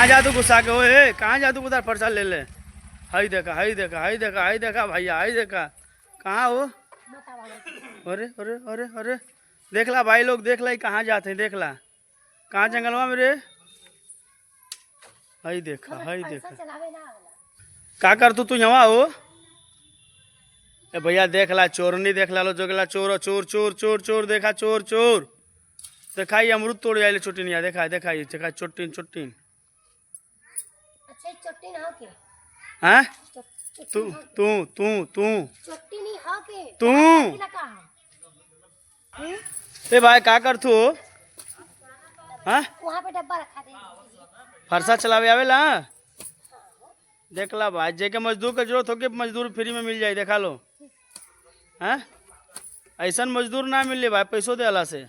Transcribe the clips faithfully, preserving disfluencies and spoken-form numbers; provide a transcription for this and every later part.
कहाँ जातू घुसा के हो, ए, कहाँ जातू उधर फरसा ले ले? हई देखा, हई देखा, हई देखा, हई देखा भैया, हई देखा। कहाँ हो? अरे, अरे, अरे, अरे, देख ला भाई लोग, देख ला, ई कहाँ जात हैं, देख ला। कहाँ जंगलवा में रे? हई देखा, हई देखा। का करतू तू यहाँ हो? ए भैया, देख ला, चोरनी देख ला लो, जोगला चोर, चोर, चोर, चोर, चोर, देखा, चोर, चोर। देखा, ये अमरूद तोड़ आइले चोटिनिया, देखा, देखा, ये देखा, चोटिन, चोटिन। अच्छा, ये चोटिन हो के? हैं? चो-, चोटिन तू, हो के? तू, तू, तू। चोटिन ही हो के? तू। लगा है। हम्म? ए भाई, का करथू हो? हाँ? वहाँ पे डब्बा रखा दे। फरसा चलावे आवेला? देख ला भाई, जेके मजदूर के जरूरत होके मजदूर फ्री में मिल जाई, देखा लो। हैं? ऐसन मजदूर ना मिले भाई, पैसों देला से।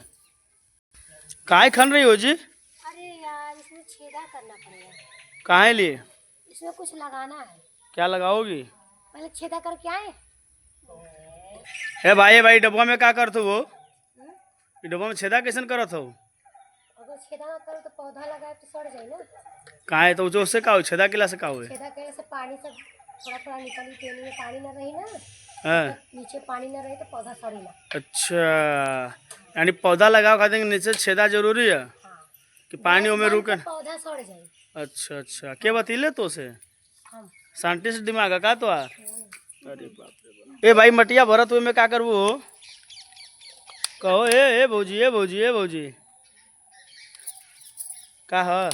काहे खन रही हो जी? अरे यार, इसमें छेदा करना पड़ेगा। काहे लिए? इसमें कुछ लगाना है। क्या लगाओगी? पहले छेदा करके आए। ए भाई, ए भाई, डब्बा में का करत हो? हम्म? ई डब्बा में छेदा कैसन करत हो? अगर छेदा ना करो तो पौधा लगाए तो सड़ जाए ना। काहे तो जो उससे का हो? छेदा केला से का हो? छेदा केला से पानी सब थोड़ा थोड़ा निकली, तेल में पानी ना रही ना। हाँ। नीचे पानी ना रहे तो पौधा सड़ी ना। अच्छा, यानी पौधा लगावे खातिर नीचे छेदा जरूरी है हाँ। कि पानी बस ओमे बंद रुके तो ना? पौधा सड़ जाए। अच्छा, अच्छा, के बतैले तो से? हम। साइंटिस्ट दिमाग है का तो आ? हम्म। अरे बाप रे बाप। ए भाई, मटिया भरत हुए में का करबू हो? कहो, ए, ए भौजी, ए भौजी, ए भौजी। का ह?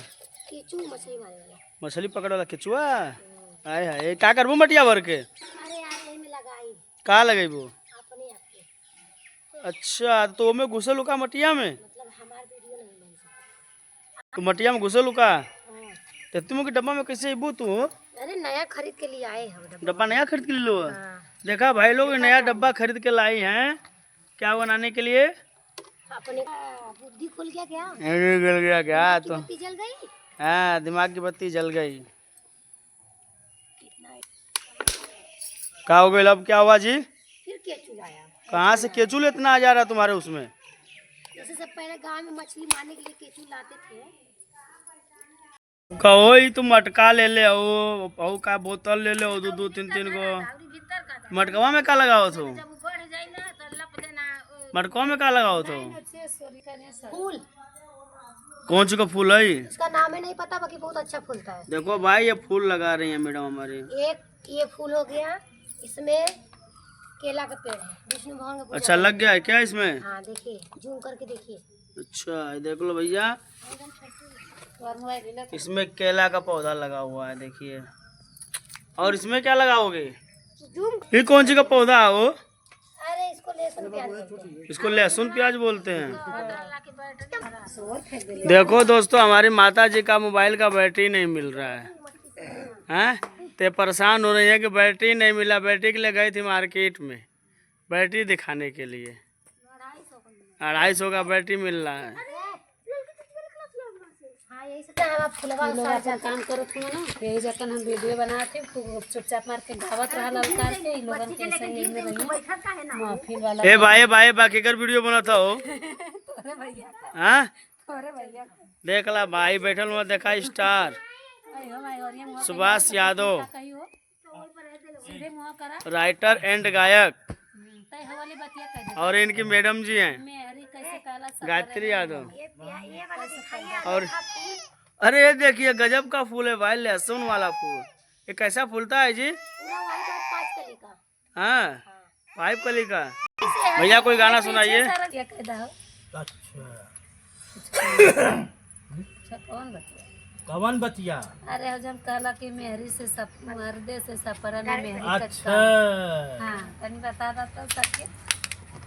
केचू मछली मारे वाला। मछली पकड़े वाला केचुआ? हम्म। हाय, हाय, ए, का करबू मटिया भर के? अरे यार, एमे लगाई। का लगैबू? अपने आप के। अच्छा, तो ओमे घुसेलू का मटिया में? मतलब हमार वीडियो नहीं बन सकता। तो मटिया में घुसेलू का? हाँ। तो तुम के डब्बा में कैसे अबू तू? अरे, नया खरीद के लिए आए हम डब्बा। डब्बा नया खरीद के ले लो? हाँ। देखा भाई लोग, देखा नया था। डब्बा खरीद के लाई हैं। क्या बनाने के लिए? अपने बुद्धि खुल गया क्या? अरे, जल गया क्या? दिमाग की तो बत्ती जल गई? हाँ, दिमाग की बत्ती जल गई। का हो गइल, अब क्या हुआ जी? फिर केचू लाया। कहाँ से केचू इतना आ जा रहा तुम्हारे उसमें? जैसे सब पहले गांव में मछली मारने के लिए केचू लाते थे। कहो, ई तू मटका ले ले हो, अउ का बोतल ले ले हो, दो दो तीन तीन गो। मटकवा में का लगावत हो? मटकवा में का लगावत हो? फूल। कौन सी का फूल है? इसका नाम है नहीं पता, बाकी बहुत अच्छा फूलता है। देखो भाई, ये फूल लगा रही है मैडम हमारी। एक ये फूल हो गया, इसमें केला का पेड़ है, विष्णु भगवान का पूजा अच्छा, करते लग गया है क्या इसमें? हाँ, देखिए, जूम करके देखिए। अच्छा, ये देख लो भैया, इसमें केला का पौधा लगा हुआ है, देखिए। और इसमें क्या लगाओगे? जूम। ये कौन सी का पौधा है वो? अरे, इसको लहसुन प्याज बोलते हैं। इसको लहसुन प्याज बोलते हैं। हाँ। देखो दोस्तों, हमारी माता जी का मोबाइल का बैटरी नहीं मिल रहा है, हैं? ते परेशान हो रही है कि बैटरी नहीं मिला, बैटरी के लिए गई थी मार्केट में बैटरी दिखाने के लिए। अढ़ाई सौ का बैटरी मिल रहा है। हाँ, यही से तो हमारा फुलवा ये लोग उसार अपन जाता। काम करत हुआ ना, यही जतन हम वीडियो बनात ही, तू चुपचाप मार के गावत रहा ललकार के, इन लोगन के ऐसे ही में रहिए। महफिल वाला ए भाई, ए भाई, बा केकर वीडियो बनत हो? तोरे भैया का। हाँ? तोरे भैया का। देख ला भाई बैठल हुआ, देखा स्टार अरे हो भाई, और ये मुँह सुभाष पे यादव। का कही हो? सीधे मुँह करा। राइटर एंड गायक। हम्म, तय हवाले बतिया कर दे। और इनकी मैडम जी हैं। मैं अरे कैसे काला सब गायत्री यादव। ये, ये, ये वाला दिखाइए, और आप अरे ये देखिए, गजब का फूल है भाई, लहसुन वाला फूल। ये कैसा फूलता है जी? पूरा white और पाँच कली का। हाँ, हाँ। Five कली का। भैया, कोई गाना सुनाइए। क्या कहता हो? अच्छा। अच्छा, कौन बतिया? कौन बतिया? अरे, हम जब कहला कि मेहरी से सप-, मर्दे से सपरन मेहरी कट अच्छा। का। हाँ, तनी बता दो तो सबके।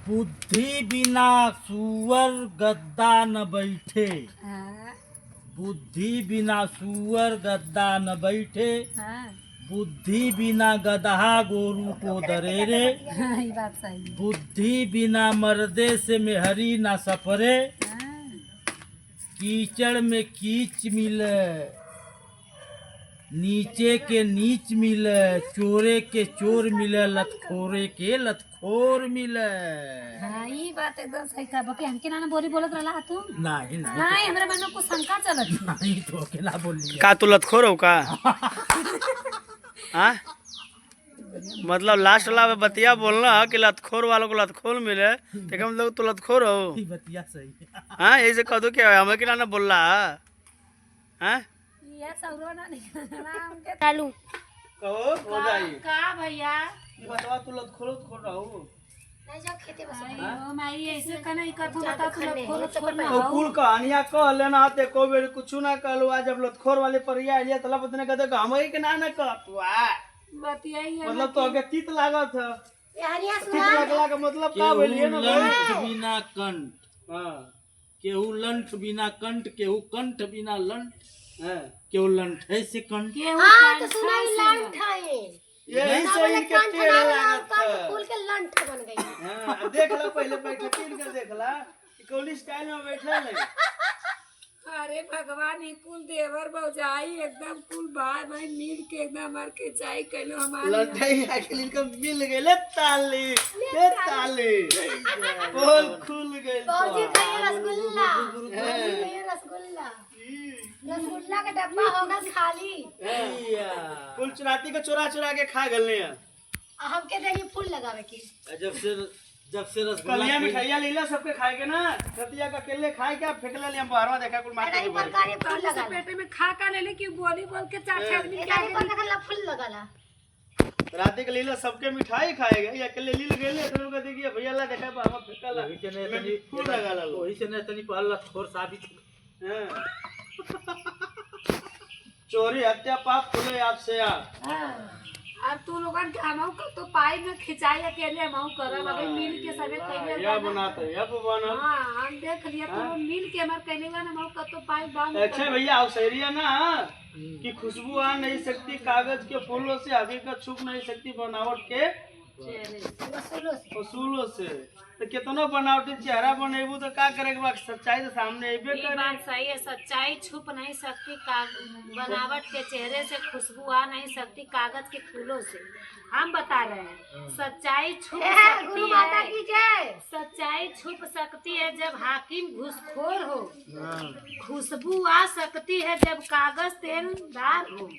बुद्धि बिना सुअर गद्दा न बैठे। हाँ। बुद्धि बिना सुअर गद्दा न बैठे, हाँ। बुद्धि बिना गदहा गोरू को दरेरे, हाँ, ई बात सही है। बुद्धि बिना मर्दे से मेहरी ना सपरे, हाँ। कीचड़ में कीच मिले, नीचे के नीच मिले, चोरे के चोर मिले, लतखोरे के लतखोर मिले। हाँ, ई बात एकदम सही कहा। बाकी हमके नाना बोली बोलत रहला हा तू? नहीं, नहीं। नहीं, हमरे मन में कुछ शंका चलत है। नहीं, तो के ना बोलिए। का तू लतखोर हो का? हाँ? मतलब last वाला बतिया बोलना है कि लतखोर वालों को लतखोर मिले, तो का मतलब तू लतखोर हो? ई बतिया सही। हाँ, यही से कह दो कि हमें के नाना बोलला है? हाँ? ये सौरो ना निकलना हमके। चालू। कहो, हो का, जाई। का भैया? ये बतावा, तू लतखोर, लतखोर रहो। नहीं जाओ खेते बस। आई हो माई, ऐसे का नहीं कथो, बता तू लतखोर, लतखोर ना तो हो। कुल कहानियां कह लेना, ते को बेर कुछ ना कहलो, आज जब लतखोर वाले पर ये आइलिया, तलब उतने कहते कि हमरे के ना, ना कह तू, आ। बतियाई है मतलब ना तो कि आगे तीत लागत है। ये हरिया तीत सुना। लागला का मतलब का केहू बोलिए ना भाई? लंठ बिना कंठ। हाँ। केहू लंठ बिना कंठ, केहू कंठ बिना लंठ, हाँ। केहू लंठ है से कंठ। केहू हाँ, तो कंठ सुना, ई से लंठ है। यही ना से बोले इनके कंठ टेढ़ ना बोले, लागत कंठ है। फूल के लंठ बन गई। हाँ, देख ला, पहले बैठे तीन के देख ला, कि कौन style में बैठे ले। अरे भगवान, ई कुल देवर भौजाई एकदम कुल भाई भाई मिल के एकदम हमार खिंचाई कैलो हमार। लंठाई आखिर इनका मिल गए, ले ताली, ले ले ताली। ताली। पोल खुल गए तो। भौजी खाइए रसगुल्ला। हाँ। भौजी खाइए रसगुल्ला। हम्म। रसगुल्ला का डब्बा होगा खाली। हाँ। कुल चुराती का चुरा चुरा के खा गले हैं। आ हमके देनी फूल लगावे के। आ जब से, जब से रसगुल्ला कलिया खिल- मिठाइया ले ला सबके खाए के ना, रतिया का अकेले खाए के, आप फेंकले ले हम बाहरवा देखा कुल मार के नहीं, ऊपर। पर का ये फूल लगा ला। पेटे में खा का ले ले कि बोली बोल के चार ए। आदमी एक के आदमी आगे पर का ला फूल लगा ला। राती के ले ला सबके मिठाई खाए गए, या अकेले ले ले गए, इतने लोग देखिए भैया ला देखा बाहरवा फेंका ला। वही से नहीं मैं तनी, फूल लगा ला लो। वही से नहीं तनी पहल ला खोर साबित हाँ। चोरी, हत्या, पाप खुले आपसे यार। हाँ। अब तू लोगन के हमहू का तो पाई में खिंचाई अकेले हमहू करब, अबे मिल के सबे हाँ, कइले या बना। बनाते, या बना। हाँ, हम देख लिया, तू हाँ। लोग मिल के हमार कइले बा ना, हमहू का तो पाई बांध अच्छा कर। भैया, आप सही ना कि खुशबू आ नहीं सकती कागज के फूलों से, हकीकत छुप नहीं सकती बनावट के चेहरे से। वसूलों से। वसूलों से। तो कितनो बनावटी चेहरा बनेबू तो का करे के बा, सच्चाई तो सामने अइबे ई करे। बात सही है, सच्चाई छुप नहीं सकती का, बनावट के चेहरे से खुशबू आ नहीं सकती कागज के फूलों से। हम बता रहे हैं, हाँ। सच्चाई छुप ए, सकती गुरु माता है, की जय। सच्चाई छुप सकती है जब हाकिम घूसखोर हो, हाँ। खुशबू आ सकती है जब कागज तेलदार हो।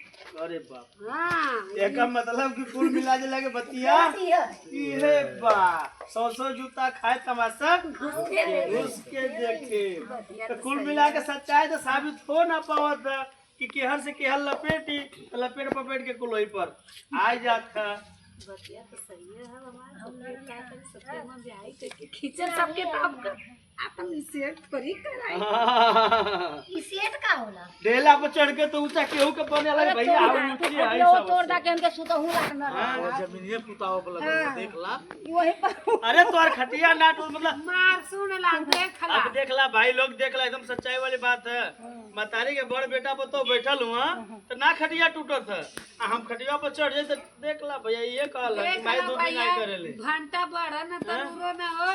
अरे बाप। हाँ। एकर मतलब कि कुल मिला जुला के बतिया बतिया। इहे बा। सौ सौ जूता खाए तमाशा घुस के देखे। घुस के देखे। बतिया तो तो कुल सही मिला के है। सच्चाई तो साबित हो ना पावत बा कि केहर से केहर लपेटी, तो लपेट पपेट के कुल वही पर आ जात है। बतिया तो सही है हमार। हम लोग क्या करें, सबके मन में आई करके खींचल सबके तो आपका। अपन सेट थोड़ी कराई। हाँ। ई सेट का होला? ढेला पर चढ़ के तो ऊंचा केहू के बने लगे अरे भैया, तोड़ हम दा, ऊंचे तू आई खटिया सब तोड़ दा से। के हमके सुतहू लाग न हाँ। रहा। अरे जमीनिए पुताओ पर लगे, हाँ। देख ला। वही पर। अरे तोर खटिया ना टूट, मतलब मार सुन ला, देख ला। अब देख ला भाई लोग, देख ला, एकदम सच्चाई वाली बात है। हाँ। मतारी के बड़ बेटा पर तो बैठल हुआ, हाँ। तो ना खटिया टूटत है। आ हम खटिया पर चढ़ जाए तो देख ला भैया, ये कहला कि देख माई ला दुखी भैया, नहीं करेले। घंटा बढ़ न हैं? तरूरो न हो,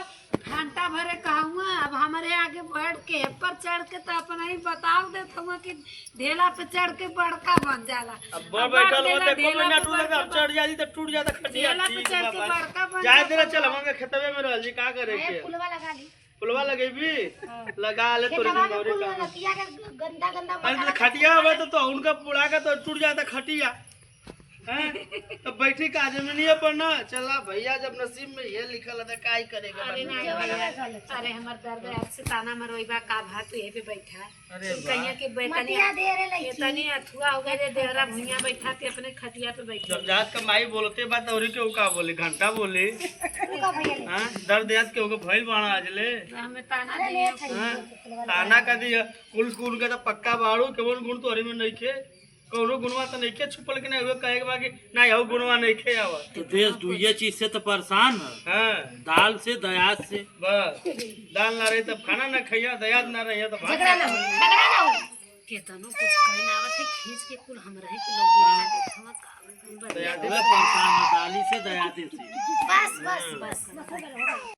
घंटा भरे कहूँ, अब हमरे आगे बैठ के, पर चढ़ के तो अपना ही बताओ देत हुआ कि ढेला पे चढ़ के बड़का बन जाला। अब बड़ अब बैठल ढेला, हुआ तो ढेला पे बैठ के अब चढ़ जाती तो टूट जाता खटिया, ढेला पे ठीक चढ़ बा के भाई। बड़का बन जाए जाता देला, चल बा। हमन के खेतवे में रहल जी, का करे ए, के? फुलवा लगा ली। फुलवा लगेबी? हाँ। लगा ले तोरे खेतवा में जिम्मेवारी फूल काम। लतिया के गंदा गंदा अरे तो मसाला खटिया के हुआ तो, तो उनका बुढ़ा का तो टूट जाता खटिया। हैं? तो बैठी का जमीनिया पर ना चला भैया, जब नसीब में ये लिखल है तो का ही करेगा अरे बंदा? नहीं भैया, अरे हमर दर्द है, आपसे ताना मरोइबा का भा तू यहीं पे बैठा। अरे तू वाह। कहिया के बैठा मटिया नहीं, दे रे लड़की। इतनी अथुआ हो गए रे देहरा भुइया बैठा के अपने खटिया पे बैठा। जब जात का माई बोलते बात और क्यों का बोले, घंटा बोले। तू का भैया ले। हाँ, दर्द याद के होगा भइल बाणा आज ले। तो हमें ताना अरे दिए। ले खाई। हाँ, ताना का दिया, कुल गुण का तो पक्का बाड़ू, केवन गुण तोहरे में नहीं खे। कौनो गुणवा तो नइखे छुपल के नहीं हुए, कहे के बा कि ना, यहू गुणवा नइखे आवा। तो देश दुइये चीज से तो परेशान है। हाँ। दाल से, दयाद से। बस। दाल ना रही तब खाना ना खइया, दयाद ना रही तो भात झगड़ा ना हो, झगड़ा ना हो। केतनो कुछ कहे ना आवत है, खींच के कुल हम रहे के लोग गिरा देत हवा, का बताई। दयादे से परेशान है, दाली से, दयादे से। बस, बस, बस।